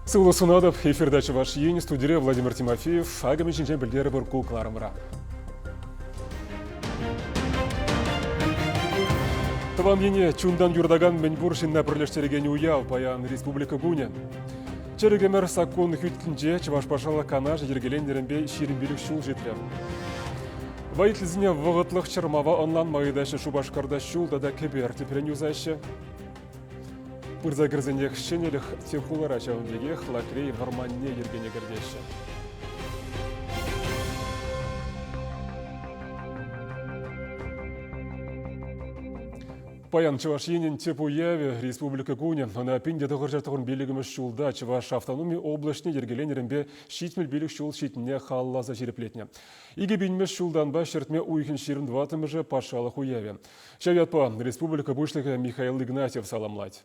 Сывлӑх сунатӑп. Эфирта Чӑваш Ен, студире Владимир Тимофеев. Акӑ мӗн ҫинчен пӗлтерӗпӗр ку кӑларӑмра. Тӑван ене чунтан юратакан мӗнпур ҫынна пӗрлештерекен уяв паян Республика кунӗ. Чӗрӗк ӗмӗр саккун хӳттинче Чӑваш Патшалӑх Канашӗ йӗркеленнӗренпе 25 ҫул ҫитрӗ. Водительсене вӑхӑтлӑх чӑрмава ӑнланма ыйтаҫҫӗ Шупашкарта ҫул тата кӗпер тӗпрен юсаҫҫӗ. Пырса кӗрсенех ҫӗнӗлӗх тӗп хулара ҫавӑн пекех Лакрей вӑрманне йӗркене кӗртеҫҫӗ. Паян Чӑваш Енӗн тӗп уявӗ Республика кунӗ. Ӑна 1995 ҫулта Чӑваш автономи облаҫне йӗркеленӗренпе 75 ҫул ҫитнине халалласа ҫирӗплетнӗ. 2000-мӗш ҫултанпа ҫӗртме уйӑхӗн 24-мӗшӗ патшалӑх уявӗ. Ҫав ятпа республика Пуҫлӑхӗ Михаил Игнатьев саламлать.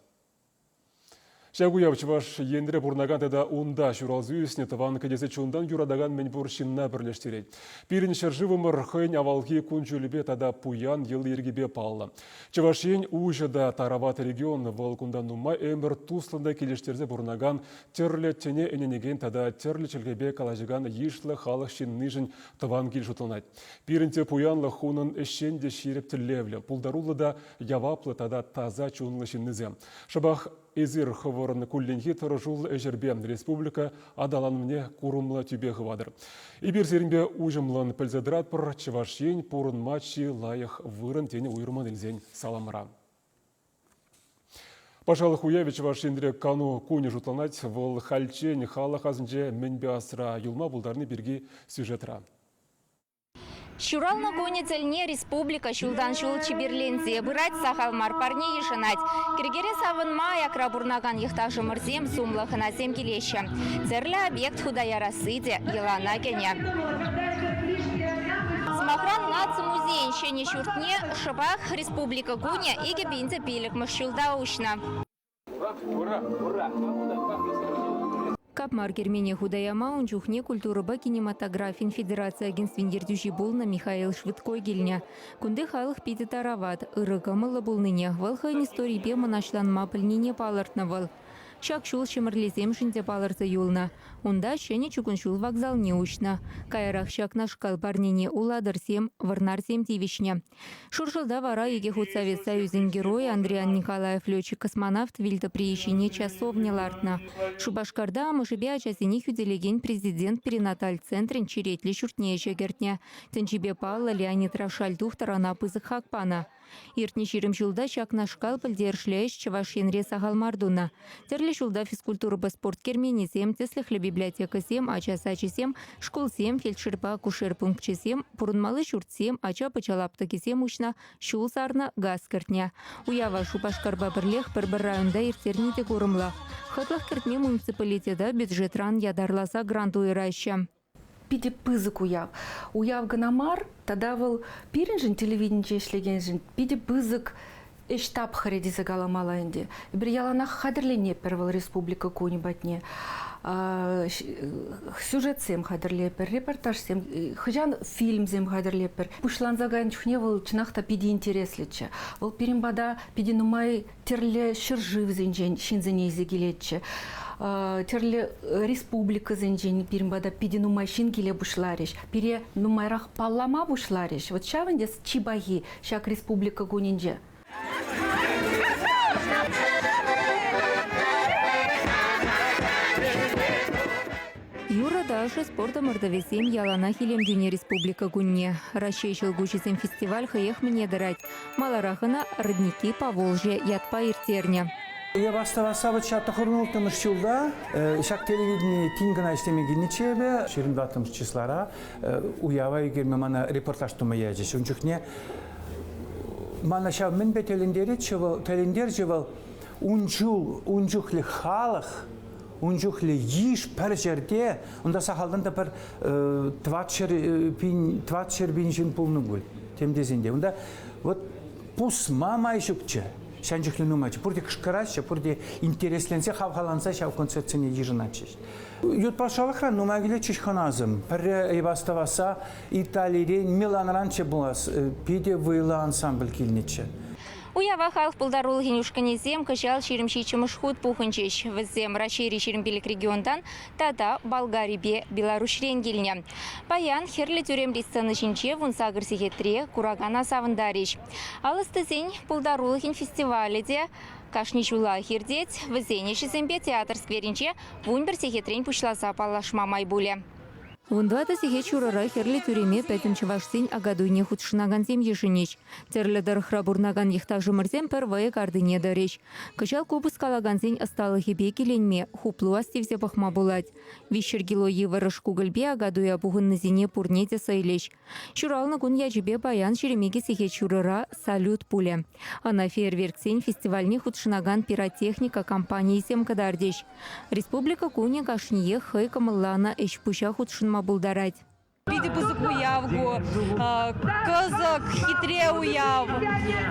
Ҫак уяв Чӑваш Енре пурӑнакан тата унта ҫуралса ӳснӗ тӑван кӗтесе чунтан юратакан мӗнпур ҫынна пӗрлештерет. Пирӗн ҫӗршывӑмӑр хӑйӗн авалхи кун-ҫулӗпе тата пуян йӑли-йӗркипе паллӑ. Чӑваш Ен уҫӑ та тарават регион, вӑл кунта нумай ӗмӗр туслӑн та килӗштерсе пурӑнакан, тӗрлӗ тӗне ӗненекен тата тӗрлӗ чӗлхепе калаҫакан йышлӑ халӑх ҫыннишӗн тӑван кил шутланать. Пирӗн те пуянлӑх унӑн ӗҫчен те ҫирӗп тӗллевлӗ, пултаруллӑ та яваплӑ тата таса чунлӑ ҫыннисем. Шӑпах эсир хӑвӑрӑн кулленхи тӑрӑшуллӑ ӗҫӗрпе республика аталанӑвне курӑмлӑ тӳпе хыватӑр. Эпир сирӗнпе уҫӑмлӑн пӗлсе тӑратпӑр, Чӑваш Ен пурӑнма чи лайӑх вырӑн тенӗ уйрӑмӑн илсен саламра. Патшалӑх уявӗ Чӑваш Енре кану кунӗ шутланать. Вӑл хальччен халӑх асӗнче мӗнпе асра юлма пултарни пирки сюжетра. Ҫуралнӑ кунӗ тӗлне республика ҫултан-ҫул чиперленсе пырать, сахал мар парне йышӑнать. Кӗрекере савӑнма аякра пурӑнакан йӑхташӑмӑрсем, сумлӑ хӑнасем килеҫҫӗ. Тӗрлӗ объект хута ярасси те йӑлана кӗнӗ. Сӑмахран, Наци музейӗн ҫӗнӗ ҫуртне шӑпах Республика кунӗ 2005 ҫулта уҫнӑ. Ура! Ура! Ура! Капмар кермене хута яма ун чухне культурӑпа кинематографин федераци агентствин ертӳҫи пулнӑ Михаил Швыдкой килнӗ. Кунти халӑх питӗ тарават, ырӑ кӑмӑллӑ пулнине, вӑл хӑйӗн историпе мӑнаҫланма пӗлнине палӑртнӑ вӑл. Ҫак ҫул ҫӗмӗрлесемшӗн те палӑрса юлнӑ. Унта ҫӗнӗ чукун ҫул вокзалне уҫнӑ. Каярах ҫакнашкал парнене улатӑрсем, вӑрнарсем тивӗҫнӗ. Шуршӑлта вара икӗ хут Совет Союзӗн Геройӗ Андриян Николаев летчик-космонавт вилтӑприйӗ ҫине часовня лартнӑ. Шупашкарта амӑшӗпе ачасене хӳтӗлекен президент перинаталь центрӗн черетлӗ ҫуртне ӗҫе кӗртнӗ. Тӗнчипе паллӑ Леонид Рошаль тухтӑр ӑна пысӑк хак панӑ. Иртнӗ 20 ҫулта ҫакнашкал пӗлтерӗшлӗ ӗҫ Чӑваш Енре сахал мар тунӑ. Тӗрлӗ ҫулта физкультурӑпа спорт керменӗсем, тӗслӗхлӗ библиотекӑсем, ача сачӗсем, шкулсем, фельдшерпа акушер пункчӗсем, пурӑнмалли ҫуртсем, ача-пӑча лаптӑкӗсем уҫнӑ, ҫул сарнӑ, газ кӗртнӗ. Уява Шупашкарпа пӗрлех пӗр-пӗр районта ирттерни те курӑмлӑ. Хӑтлӑх кӗртме муниципалитета бюджетран ятарласа грант уйӑраҫҫӗ. Питӗ пысӑк уяв. Уяв кӑна мар, тата вӑл пирӗншӗн, телевиденинче ӗҫлекеншӗн, питӗ пысӑк ӗҫ тапхӑрӗ тесе каламалла ӗнтӗ. Эпир яланах хатӗрленетпӗр вӑл Республика кунӗ патне. Сюжетсем хатӗрлетпӗр, репортажсем, хӑҫан фильмсем хатӗрлетпӗр. Пуҫланса кайнӑ чухне вӑл чӑнах та питӗ интереслӗччӗ. Вӑл пирӗн пата питӗ нумай тӗрлӗ ҫӗршывсенчен ҫынсене илсе килетчӗ. Тӗрлӗ республикӑсенчен пирӗн пата питӗ нумай ҫын киле пуҫларӗҫ. Пире нумайрах паллама пуҫларӗҫ. Вот ҫавӑн те чи пахи ҫак республика кунӗнче. Юрӑ-ташӑ, спорт ӑмӑртӑвӗсем яланах илем кӳнӗ Республика кунне. Раҫҫей ҫӑлкуҫӗсем фестиваль хӑех мӗне тӑрать. Маларах ӑна «Родники Поволжья» ятпа ирттернӗ. Эп астӑвасса вӑт ҫав тӑхӑрнулттӑмӗш ҫулта ҫак телевидение тин кӑна ӗҫлеме килнӗччӗ эпӗ. 24 числара уява ӳкерме мана репортаж тума ячӗҫ. Ун чухне мана ҫав мӗнпе тӗлӗнтеретчӗ вӑл, тӗлӗнтерчӗ вӑл ун чул, ун чухлӗ халӑх, ун чухлӗ йыш пӗр ҫӗрте, унта сахалтан та пӗр 400 пин ҫын пулнӑ пуль, тем тесен те. Унта вот пусма май ҫукчӗ. Ҫан чухлӗ нумайччӗ. Пурте кӑшкӑраҫҫӗ, пурте интересленсе, хавхаланса ҫав концертсене йышӑнатчӗҫ. Ют патшалӑхран нумай килетчӗҫ хӑнасем. Пӗрре Ивастӑвасса Италирен, Миланранччӗ пулас, питӗ вӑйлӑ ансамбль килнӗччӗ. Уява халӑх пултарулӑхӗн ушкӑнӗсем кӑҫал 27-мӗш хут пухӑнчӗҫ. Вӗсем Раҫҫейри 25 регионтан тата Болгарипе Беларуҫрен килнӗ. Паян Хӗрлӗ тӳремри сцена ҫинче 18 сехетре куракана савӑнтарӗҫ. Алӑстисен пултарулӑхӗн фестивалӗ те кашни ҫулах иртет. Вӗсен ӗҫӗсемпе театр скверӗнче 11 сехетрен пуҫласа паллашма май пулӗ. 14 сехет ҫурӑра Хӗрлӗ тӳреме пӗтӗм чӑвашсен Акатуйне хутшӑнакансем йышӑнӗҫ. Тӗрлӗ тӑрӑхра пурӑнакан йӑхташӑмӑрсем пӗр вӑйӑ картине тӑрӗҫ. Кӑҫал купӑс калакансен ӑсталӑхӗпе киленме, хуплу астивсе пӑхма пулать. 300 кило йывӑрӑш кукӑльпе Акатуя пухӑннисене пурне те сӑйлӗҫ. Ҫуралнӑ кун ячӗпе паян 22 сехет ҫурӑра салют пулӗ. Ӑна фейерверксен фестивальне хутшӑнакан пиротехника компанийӗсем кӑтартӗҫ. Республика кунӗ кашниех хӑй кӑмӑлланӑ ӗҫ-пуҫа хутшӑнма пултарать. Питӗ пысӑк уяв ку. Кӑсӑк, хитре уяв.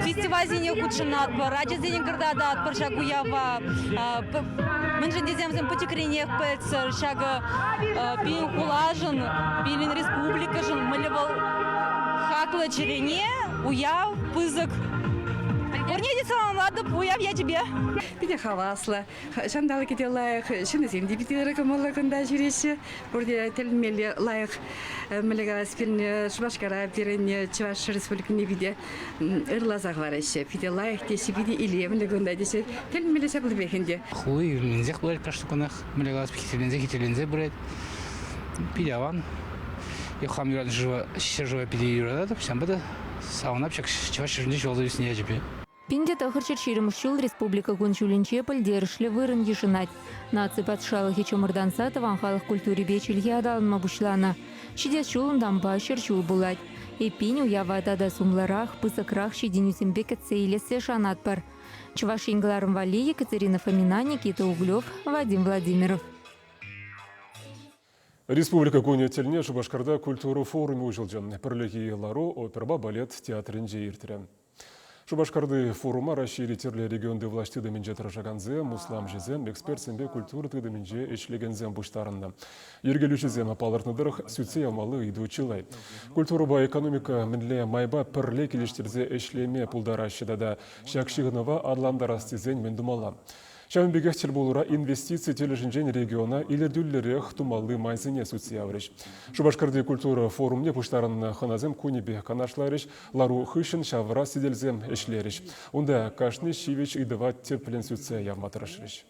Фестивальсене хутшӑнатпӑр, ачасене кӑтартатпӑр ҫак уява. Мӗншӗн тесен вӗсем пӗчӗкренех пӗлтсӗр ҫакӑ пирӗн хулашӑн, пирӗн республикӑшӑн мӗнле вӑл хаклӑ чӗрене уяв пысӑк. Пурне те саламлатӑп уяв ячӗпе. Питӗ хаваслӑ. Ҫанталӑкӗ те лайӑх, ҫыннисем те питӗ ырӑ кӑмӑллӑ кунта ҫӳреҫҫӗ. Пурте тӗлӗнмелле лайӑх. Мӗнле калас, пирӗн Шупашкара, пирӗн Чӑваш Республикине питӗ ырласа хӑвараҫҫӗ. Питӗ лайӑх теҫҫӗ, питӗ илемлӗ кунта теҫҫӗ. Тӗлӗнмелле ҫаплипех ӗнтӗ. Хули илменсех пырать кашни кунах. Мӗнле калас, хитреленсе, хитреленсе пырать. Питӗ аван. Эп хам юратнӑ ҫӗршыва питӗ юрататӑп. Ҫавӑнпа та савӑнап ҫак Чӑваш ҫӗршывӗнче ҫуралса ӳснӗ ячӗпе. 1920 ҫул республика кун-ҫулӗнче пӗлтерӗшлӗ вырӑн йышӑнать. Наци патшалӑхӗ чӑмӑртанса тӑван халӑх культурипе чӗлхе аталанма пуҫланӑ. Ҫитес ҫул унтанпа 100 ҫул пулать. Эппин, уява тата сумлӑрах, пысӑкрах ҫитӗнӳсемпе кӗтсе илессе шанатпӑр. Чӑваш Ен кӑларӑм валли Екатерина Фомина, Никита Углев, Вадим Владимиров. Республика кунӗ тӗлне Шупашкарта культура форумӗ уҫӑлчӗ. Пӗрлехи лару оперӑпа балет театрӗнче иртрӗ. Шупашкарти форума Раҫҫейри тӗрлӗ регионти влаҫ тытӑмӗнче тӑрӑшакансем, усламҫӑсем, экспертсемпе культура тытӑмӗнче ӗҫлекенсем пуҫтарӑннӑ. Йӗркелӳҫӗсем палӑртнӑ тӑрӑх, сӳтсе явмалли ыйту чылай. Культурӑпа экономика мӗнле майпа пӗрле килӗштерсе ӗҫлеме пултараҫҫӗ тата ҫак ҫыхӑнӑва аталантарас тесен мӗн тумалла? Ҫавӑн пекех тӗлпулура инвестици тӗлӗшӗнчен региона илӗртӳллӗрех тумалли майсене сӳтсе яврӗҫ. Шупашкарти культура форумне пуҫтарӑннӑ хӑнасем кунӗпе канашларӗҫ, лару хыҫҫӑн ҫавра сӗтелсем ӗҫлерӗҫ. Унта кашни ҫивӗч ыйтӑва тӗплӗн сӳтсе явма тӑрӑшрӗҫ.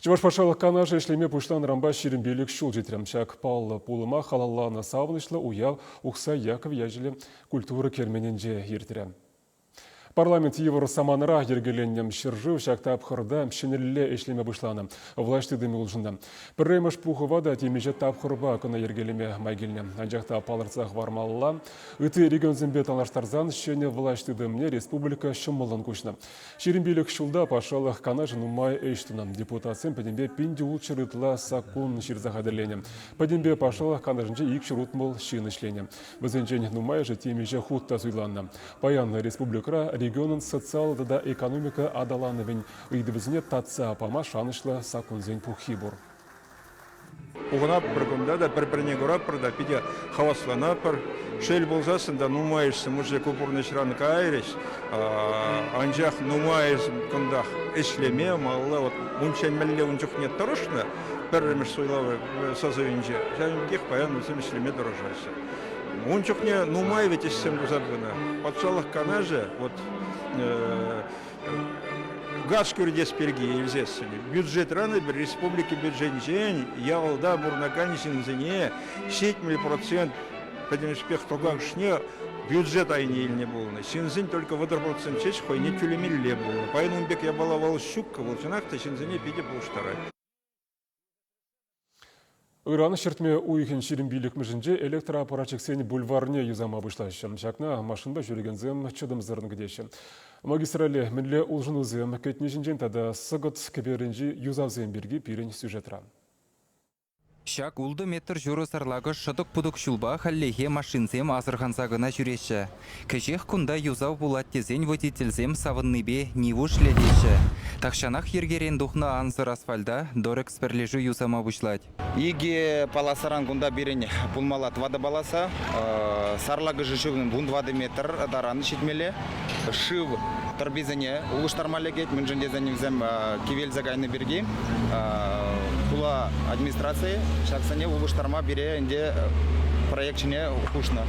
Чӑваш Патшалӑх Канашӗ ӗҫлеме пуҫланӑранпа 25 ҫул ҫитрӗ. Ҫак паллӑ пулӑма халалланӑ савӑнӑҫлӑ уяв Ухсай Яков ячӗллӗ культура керменӗнче иртрӗ. Парламент йывӑр саманара йӗркеленнӗ ҫӗршыв ҫак тапхӑрта ҫӗнӗлле ӗҫлеме пуҫланӑ. Влаҫ тытӑмӗ улшӑннӑ. Пӗрремӗш пухӑва та темиҫе тапхӑрпа кӑна йӗркелеме май килнӗ. Анчах та палӑртса хӑвармалла, ытти регионсемпе танлаштарсан ҫӗнӗ влаҫ тытӑмне республика ҫӑмӑллӑн куҫнӑ. 25 ҫулта Патшалӑх Канашӗ нумай ӗҫ тунӑ. Депутатсем пӗтӗмпе 1600 ытла саккун ҫырса хатӗрленӗ. Пӗтӗмпе Патшалӑх Канашӗнче 260 ҫын ӗҫленӗ. Вӗсенчен нумайӑшӗ темиҫе хут та суйланнӑ. Паян республикӑра регионӑн социаллӑ тата экономика аталанӑвӗн ыйтӑвӗсене татса пама шанӑҫлӑ саккунсен пуххи пур. Пухӑнатпӑр кунта та, пӗр-пӗрне куратпӑр та, питӗ хавасланатпӑр. Шел пулсассӑн та нумайӑшсем уже ку пурнӑҫран кайрӗҫ. Анчах нумайӑшӗ кунтах ӗҫлеме малалла вот унччен мӗнле ун чухне тӑрӑшнӑ пӗрремӗш суйлав созывӗнче, ҫавӑн пекех паян вӗсем ӗҫлеме тӑрӑшаҫҫӗ. Ун чухне нумай вӗт ӗҫсем туса пынӑ. Патшалӑх Канашӗ вот газ кӳртес пирки илсессӗн бюджетран эпир республика бюджетӗнчен ялта пурӑнакан ҫынсене 70% пӗтӗмӗшпех тӑкакшне бюджет айне илнӗ пулнӑ. Ҫынсен только 30% ҫеҫ хӑйне тӳлемелле пулнӑ. Паян ун пек япала вӑл ҫуккӑ, вӑл чӑнах та ҫынсене питӗ пулӑштарать. Ыран ҫӗртме уйӑхӗн 25-мӗшӗнче электроаппаратчиксен бульварне юсама пуҫлаҫҫӗ. Ҫакна машинпа ҫӳрекенсем чӑтӑмсӑррӑн кӗтеҫҫӗ. Магистрале мӗнле улшӑнусем кӗтни ҫинчен тата Сӑкӑт кӗперӗнчи юсавсем пирки пирӗн сюжетра. Ҫак ултӑ метр ҫурӑ сарлакӑш шӑтӑк-путӑк ҫулпа хальлӗхе машинсем асӑрханса кӑна ҫӳреҫҫӗ. Кӗҫех кунта юсав пулать тесен водительсем савӑннипе нивушлӗ теҫҫӗ. Тахҫанах йӗркерен тухнӑ ансӑр асфальта Дорэкс пӗрлешӳ юсама пуҫлать. Икӗ полосаран кунта пирӗн пулмалла тӑватӑ полоса. Сарлакӑшӗ шывӑн 14 метр таран ҫитмелле. Шыв тӑрписене улӑштарма лекет, мӗншӗн тесен вӗсем кивелсе кайнӑ пирки хула администрацийӗ ҫаксене улӑштарма пире ӗнтӗ проекчӗне хушнӑ.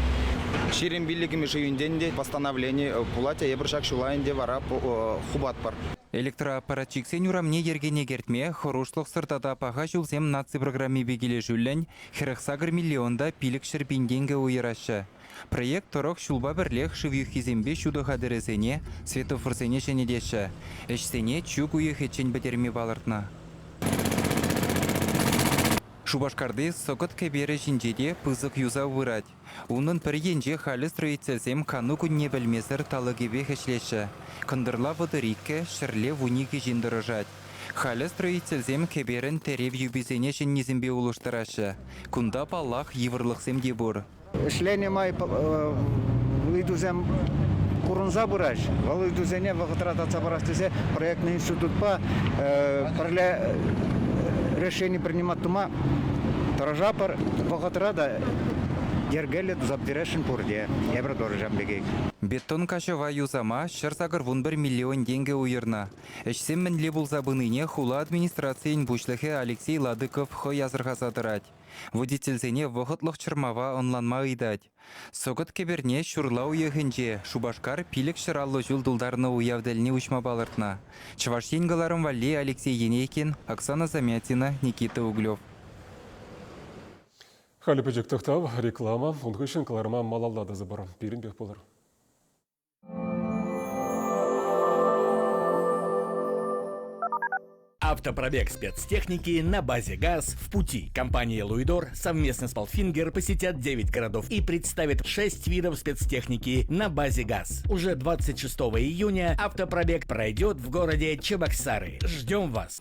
25-мӗш июньтен те постановлени пулать, эпир ҫак ҫула ӗнтӗ вара хупатпӑр. Электроаппаратчиксен урамне йӗркене кӗртме хӑрушлӑхсӑр тата паха ҫулсем наци программипе килӗшӳллӗн 48 миллион та 500 пин тенкӗ уйӑраҫҫӗ. Проект тӑрӑх ҫулпа пӗрлех шыв юххисемпе ҫутӑ хатӗрӗсене, светофорсене ҫӗнетеҫҫӗ. Ӗҫсене чӳк уйӑхӗччен пӗтерме палӑртнӑ. Шупашкарти Сӑкӑт кӗперӗ ҫинче те пысӑк юсав пырать. Унӑн пӗр енче халӗ строительсем кану кунне пӗлмесӗр талӑкӗпех ӗҫлеҫҫӗ. Кӑнтӑрла 32, ҫӗрле 12 ҫын тӑрӑшать. Халӗ строительсем кӗперӗн тӗрев юписене ҫӗннисемпе улӑштараҫҫӗ. Кунта, паллах, йывӑрлӑхсем те пур. Ӗҫленӗ май ыйтусем курӑнса пыраҫ. Вӑл ыйтусене вӑхӑтра татса парас тесе проектный институтпа пӗрле решени принимать тума тӑрӑшатпӑр. Вӑхӑтра та йӗркеллӗ туса пӗтересшӗн пурте. Эпир тоже ҫавӑн пекех. Бетон каҫӑва юсама 181 миллион тенкӗ уйӑрнӑ. Ӗҫсем мӗнле пулса пынине хула администрацийӗн пуҫлӑхӗ Алексей Ладыков хӑй асӑрхаса тӑрать. Водительсене вӑхӑтлӑх чӑрмава ӑнланма ыйтать. Сӑкӑт кӗперне ҫурла уйӑхӗнче Шупашкар 550 ҫул тултарнӑ уяв тӗлне уҫма палӑртнӑ. Чӑваш Ен кӑларӑм валли Алексей Енейкин, Оксана Замятина, Никита Углев. Халӗ пӗчӗк тӑхтав, реклама, ун хыҫҫӑн кӑларӑма малалла тӑсӑпӑр. Пирӗнпех пулӑр. Автопробег спецтехники на базе ГАЗ в пути. Компания «Луидор» совместно с Palfinger посетят 9 городов и представит 6 видов спецтехники на базе ГАЗ. Уже 26 июня автопробег пройдет в городе Чебоксары. Ждем вас!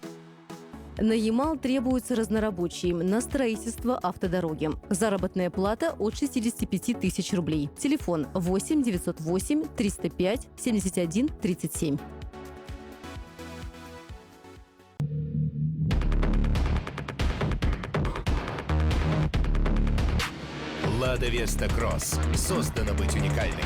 На Ямал требуются разнорабочие на строительство автодороги. Заработная плата от 65 тысяч рублей. Телефон 8 908 305 71 37. Лада Веста Кросс создана быть уникальной.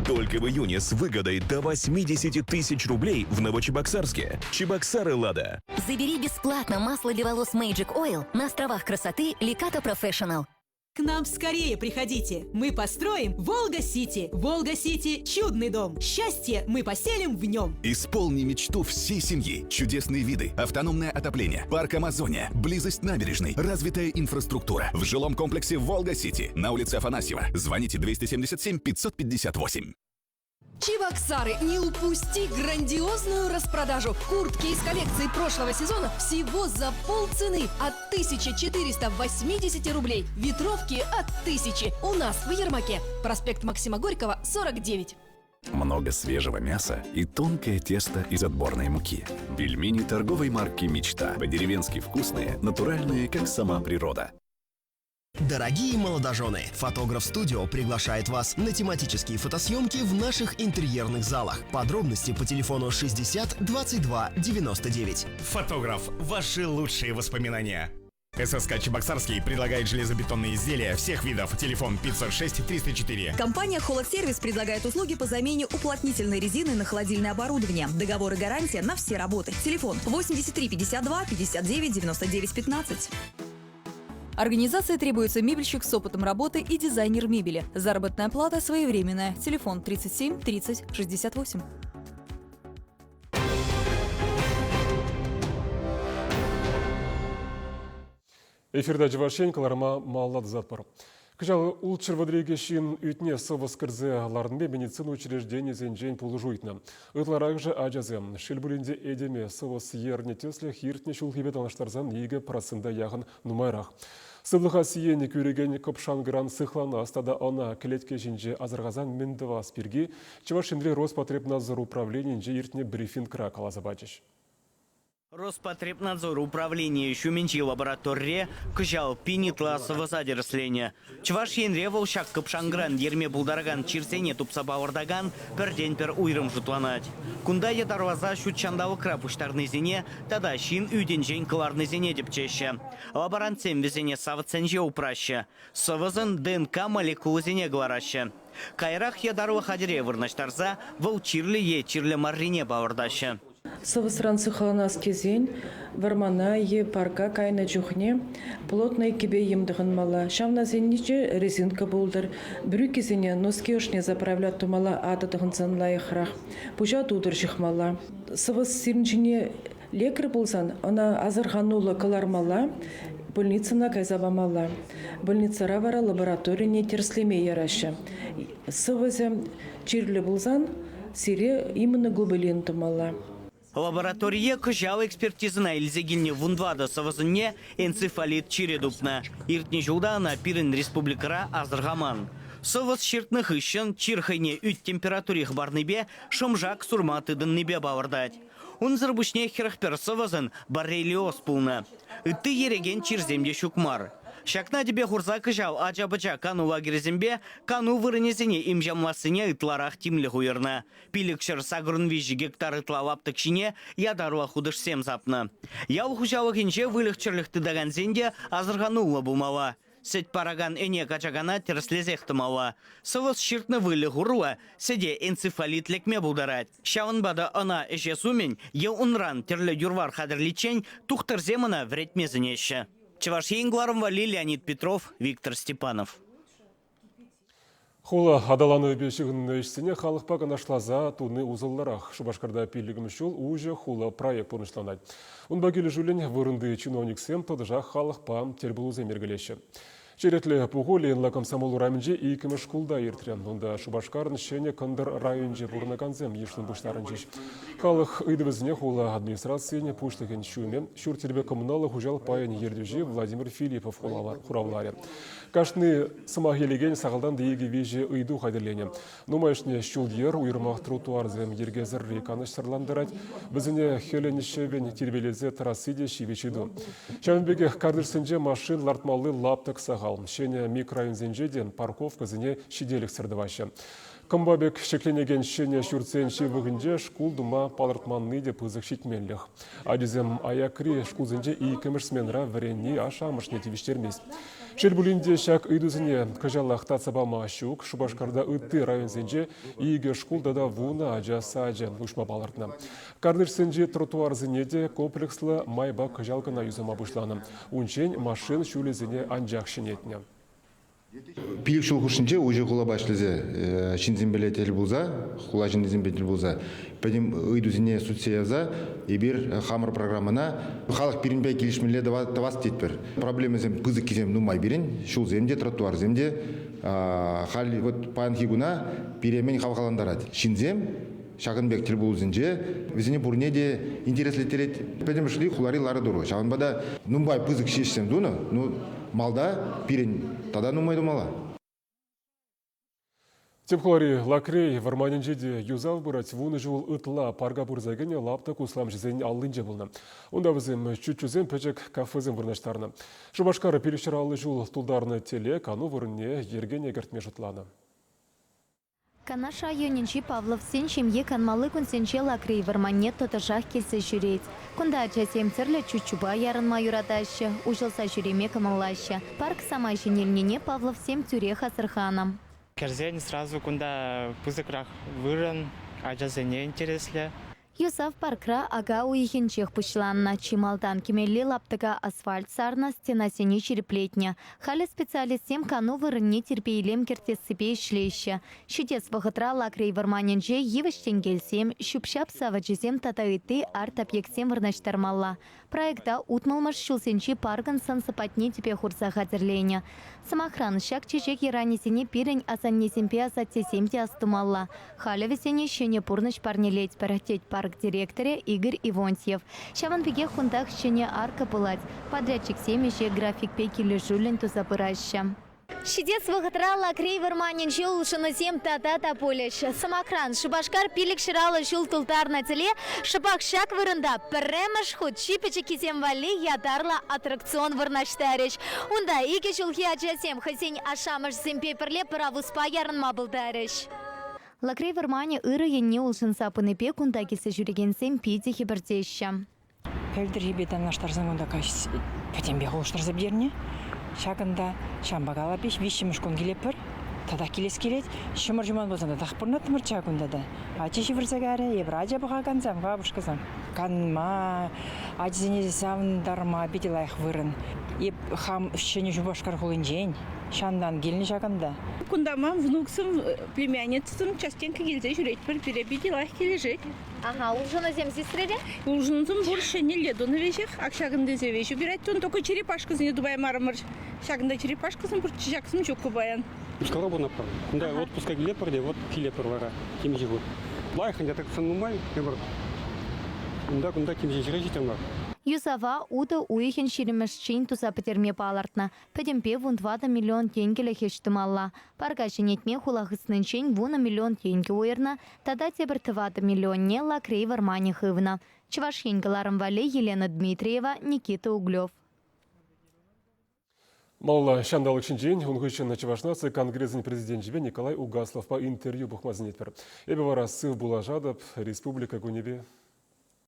Только в июне с выгодой до 80 тысяч рублей в Новочебоксарске. Чебоксары Лада. Забери бесплатно масло для волос Magic Oil на островах красоты Леката Professional. К нам скорее приходите. Мы построим Волга-Сити. Волга-Сити – чудный дом. Счастье мы поселим в нем. Исполни мечту всей семьи. Чудесные виды, автономное отопление, парк Амазония, близость набережной, развитая инфраструктура. В жилом комплексе «Волга-Сити» на улице Афанасьева. Звоните 277 558. Чебоксары, не упусти грандиозную распродажу. Куртки из коллекции прошлого сезона всего за полцены от 1480 рублей. Ветровки от 1000. У нас в Ермаке. Проспект Максима Горького, 49. Много свежего мяса и тонкое тесто из отборной муки. Пельмени торговой марки «Мечта». По-деревенски вкусные, натуральные, как сама природа. Дорогие молодожены, Фотограф Студио приглашает вас на тематические фотосъемки в наших интерьерных залах. Подробности по телефону 60 22 99. Фотограф. Ваши лучшие воспоминания. ССК Чебоксарский предлагает железобетонные изделия всех видов. Телефон 506 304. Компания «Холодсервис» предлагает услуги по замене уплотнительной резины на холодильное оборудование. Договор и гарантия на все работы. Телефон 83 52 59 99 15. Организации требуется мебельщик с опытом работы и дизайнер мебели. Заработная плата своевременная. Телефон 37 30 68. Эфирта Чӑваш Ен кӑларӑма малалла тӑсатпӑр. Кӑҫал ултҫӗр вӑтӑр ҫын ӳтне сӑвӑс кӗрсе ларнипе медицина учрежденийӗсенчен пулӑшу ыйтнӑ. Ытларахӑшӗ ачасем. Шел пулин те, этеме сӑвӑс ернӗ тӗслӗх иртнӗ ҫулхипе танлаштарсан 2% яхӑн нумайрах. Сывлӑха сиен кӳрекен кӑпшанкӑран сыхланас тата ӑна кӗлетке ҫинче асӑрхасан мӗн тӑвас пирки Чӑваш Енри Роспотребнадзор управленийӗнче иртнӗ брифингра каласа пачӗҫ. Роспотребнадзор управленийӗ ҫумӗнчи лабораторире кӑҫал пин ытла сӑвӑса тӗрӗсленӗ. Чӑваш Енре вӑл ҫак кӑпшанкӑран ерме пултаракан чирсене тупса палӑртакан пӗртен-пӗр уйрӑм шутланать. Кунта ятарласа ҫут ҫанталӑкра пуҫтарнисене тата ҫын ӳтӗнчен кӑларнисене тӗпчеҫҫӗ. Лаборантсем вӗсене савӑтсенче упраҫҫӗ, сӑвӑсӑн ДНК молекулисене кӑлараҫҫӗ. Каярах ятарлӑ хатӗре вырнаҫтарса вӑл чирлӗ е чирлӗ маррине палӑртаҫҫӗ. Сӑвӑсран сыхланас тесен вӑрмана е парка кайнӑ чухне плотнӑй кӗпе-йӗм тӑхӑнмалла. Ҫавнасенче резинка пултӑр. Брюкисене носки ӑшне заправлять тумалла, атӑ тӑхӑнсан лайӑхрах. Пуҫа тутӑр ҫыхмалла. Сӑвӑс сирӗн ҫине лекрӗ пулсан ӑна асӑрхануллӑ кӑлармалла, больницӑна кайса памалла. Больницӑра вара лабораторине тӗрӗслеме яраҫҫӗ. Сӑвӑсем чирлӗ пулсан сире иммуноглобулин тумалла. Лабораторие кӑҫал экспертизӑна илсе килнӗ вунтӑватӑ сӑвӑсӑнне энцефалит чирӗ тупнӑ. Иртнӗ ҫулта ӑна пирӗн республикӑра асӑрхаман. Сӑвӑс ҫыртнӑ хыҫҫӑн чир хӑйне ӳт температури хӑпарнипе шӑм-шак сурма тытӑннипе палӑртать. Унсӑр пуҫне 41 сӑвӑсӑн боррелиоз пулнӑ. Ытти ерекен чирсем те ҫук мар. Ҫакна тӗпе хурса кӑҫал ача-пӑча кану лагерӗсемпе кану вырӑнӗсене имҫамлассине ытларах тимлӗх уйӑрнӑ. 583 гектар ытла лаптӑк ҫине ятарлӑ хутӑшсем сапнӑ. Ял хуҫалӑхӗнче выльӑх-чӗрлӗх тытакансен те асӑрхануллӑ пулмалла. Сӗт паракан ӗне качакана тӗрӗслесех тӑмалла. Сӑвӑс ҫыртнӑ выльӑх урлӑ сӗте энцефалит лекме пултарать. Ҫавӑнпа та ӑна ӗҫес умӗн е унран тӗрлӗ юр-вар хатӗрличчен тухтӑрсем ӑна вӗретме сӗнеҫҫӗ. Чӑваш Ен кӑларӑм валли Леонид Петров, Виктор Степанов. Хула аталанӑвӗпе ҫыхӑннӑ ӗҫсене халӑхпа канашласа туни усӑллӑрах. Шупашкарта пиллӗкмӗш ҫул уҫӑ хула проект пурнӑҫланать. Унпа килӗшӳллӗн вырӑнти чиновниксем тӑтӑшах халӑхпа тӗлпулусем йӗркелеҫҫӗ. Черетлӗ пуху Ленла Комсомол урамӗнче иккӗмӗш шкулта иртрӗ. Унта Шупашкарӑн ҫӗнӗ кӑнтӑр районӗнче пурӑнакансем йышлӑн пуҫтарӑнчӗҫ. Халӑх ыйтӑвӗсене хула администрацийӗн пуҫлӑхӗн ҫумӗ, ҫурт-йӗрпе коммуналлӑ хуҫалӑх пайӗн ертӳҫи Владимир Филиппов хуравларӗ. Кашни сӑмах илекен сахалтан та икӗ-виҫӗ ыйту хатӗрленӗ. Нумайӑшне ҫул-йӗр, уйрӑмах тротуарсем йӗркесӗрри канӑҫсӑрлантарать. Вӗсене хӗлӗн-ҫӑвӗн тирпейлесе тӑрасси те ҫивӗч ыйту. Ҫавӑн пекех картишсенче машин лартмалли лаптӑк сахал. Ҫӗнӗ микрорайонсенче те парковкӑсене ҫителӗксӗр тӑваҫҫӗ. Кӑмпа пек ҫӗкленекен ҫӗнӗ ҫуртсен ҫывӑхӗнче шкул тума палӑртманни те пысӑк ҫитменлӗх. Ачасем аякри шкулсенче иккӗмӗш сменӑра вӗренни ашшӗ-амӑшне тивӗҫтермест. Шел пулин те, ҫак ыйтусене кӑҫалах татса пама ҫук. Шупашкарта ытти районсенче икӗ шкул тата вунӑ ача сачӗ уҫма палӑртнӑ. Картишсенчи тротуарсене те комплекслӑ майпа кӑҫал кӑна юсама пуҫланӑ. Унччен машин ҫулӗсене анчах ҫӗнетнӗ. Пилӗк ҫул хушшинче уҫӑ хулапа ӗҫлесе ҫынсемпеле тӗл пулса, хула ҫыннисемпе тӗл пулса пӗтӗм ыйтусене сӳтсе явса эпир хамӑр программӑна халӑх пирӗнпе килӗшмелле тӑвас тетпӗр. Проблемӑсем пысӑккисем нумай пирӗн, ҫулсем те, тротуарсем те. Халь вот паянхи куна пире мӗн хавхалантарать? Ҫынсем ҫакӑн пек тӗлпулусенче вӗсене пурне те интереслеттерет. Пӗтӗмӗшле хулари лару-тӑру. Ҫавӑнпа та нумай пысӑк ӗҫсем тунӑ, ну, малта пирӗн тата нумай тумалла. Тӗп хулари Лакрей вӑрманӗнче те юсав пырать. Вунӑ ҫул ытла парка пырса кӗнӗ лаптӑк усламҫӑсен аллинче пулнӑ. Унта вӗсем чуччусем, пӗчӗк кафесем вырнаҫтарнӑ. Шупашкар 550 ҫул тултарнӑ тӗле кану вырӑнне йӗркене кӗртме шутланӑ. Канаш районӗнчи Павловсен ҫемйи канмалли кунсенче Лакрей вӑрманне тӑтӑшах килсе ҫӳрет. Кунта ачасем тӗрлӗ чуччупа ярӑнма юратаҫҫӗ, уҫӑлса ҫӳреме кӑмӑллаҫҫӗ. Парк самай ҫӗнелнине Павловсем тӳрех асӑрханӑ. Кӗрсен сразу кунта пысӑкрах вырӑн, ачасене интереслӗ. Юсав паркра ака уйӑхӗнчех пуҫланнӑ. Чи малтан кӗмелли лаптӑка асфальт сарнӑ, стенасене ҫирӗплетнӗ. Халӗ специалистсем кану вырӑнне тирпей-илем кӗртессипе ӗҫлеҫҫӗ. Ҫитес вӑхӑтра Лакрей вӑрманӗнче йывӑҫ тенкелсем, ҫӳп-ҫап савӑчӗсем тата ытти арт-объектсем вырнаҫтармалла. Проекта утмӑлмӗш ҫулсенчи паркӑн сӑн-сӑпатне тӗпе хурса хатӗрленӗ. Сӑмахран, ҫак чечек йӑранӗсене пирӗн асаннесемпе асаттесем те астумалла. Халӗ вӗсене ҫӗнӗ пурнӑҫ парнелетпӗр, тет парк директорӗ Игорь Ивонтьев. Ҫавӑн пекех кунтах ҫӗнӗ арка пулать. Подрядчиксем ӗҫе графикпе килӗшӳллӗн туса пыраҫҫӗ. Ҫитес вӑхӑтра Лакрей вӑрманӗнче улшӑнусем тата та пулӗҫ. Сӑмахран, Шупашкар 550 ҫул тултарнӑ тӗле шӑпах ҫак вырӑнта пӗрремӗш хут чи пӗчӗккисем валли ятарлӑ аттракцион вырнаҫтарӗҫ. Унта икӗ ҫулхи ачасем хӑйсен ашшӗ-амӑшӗсемпе пӗрле пӑравуспа ярӑнма пултарӗҫ. Лакрей вӑрманӗ ырӑ енне улшӑнса пынипе кунта килсе ҫӳрекенсем питӗ хӗпӗртеҫҫӗ. Пӗлтӗрхипе танлаштарсан кунта каҫ пӗтӗмпех улӑштарса пӗтернӗ. Ҫакӑнта ҫампа калапӗҫ, виҫҫӗмӗш кун килетпӗр. Татах килес килет. Ҫӑмӑр ҫуман пулсан татах пурӑнаттӑмӑрччӗ кунта та. Ачи ҫывӑрса кайрӗ, эпир ача пӑхакансем, бабушкӑсем. Канма, ачасене савӑнтарма питӗ лайӑх вырӑн. Эп хам Ҫӗнӗ Шупашкар хулинчен, ҫантан килнӗ ҫакӑнта. Кунта ман внуксем, племянницӑсем частенько килсе ҫӳретпӗр. Пире питӗ лайӑх килӗшет. Ага, улшӑнусем сисрӗр-и? Улшӑнусем пур, ҫӗнӗлле тунӑ веҫех. Ак ҫакӑн тесе веҫ убирать тун, только черепашкӑсене тупаймарӑмӑр. Ҫакӑнта черепашкӑсем пур, ҫаксем ҫуккӑ паян. Мускавра пурӑнатпӑр. Кунта отпуска килетпӗр те, вот килетпӗр вара темиҫе хут. Лайӑх ӗнтӗ, так нумай эпир унта-кунта темиҫе ҫӗре ҫитрӗмӗр. Юсава утӑ уйӑхӗн ҫирӗмӗшчен туса пӗтерме палӑртнӑ. Пӗтӗмпе 14 миллион тенкӗлӗх ӗҫ тумалла. Парка ҫӗнетме хула хыснинчен 10 миллион тенкӗ уйӑрнӑ тата тепӗр тӑватӑ миллионне Лакрей вӑрманӗ хывнӑ. Чӑваш Ен кӑларӑм валли Елена Дмитриева, Никита Углев. Малалла ҫанталӑк ҫинчен ун хыҫҫӑн Чӑваш наци конгресӗн президенчӗпе Николай Угасловпа интервью пухма сӗнетпӗр. Эпӗ вара сыв пулашатӑп республика кунӗпе.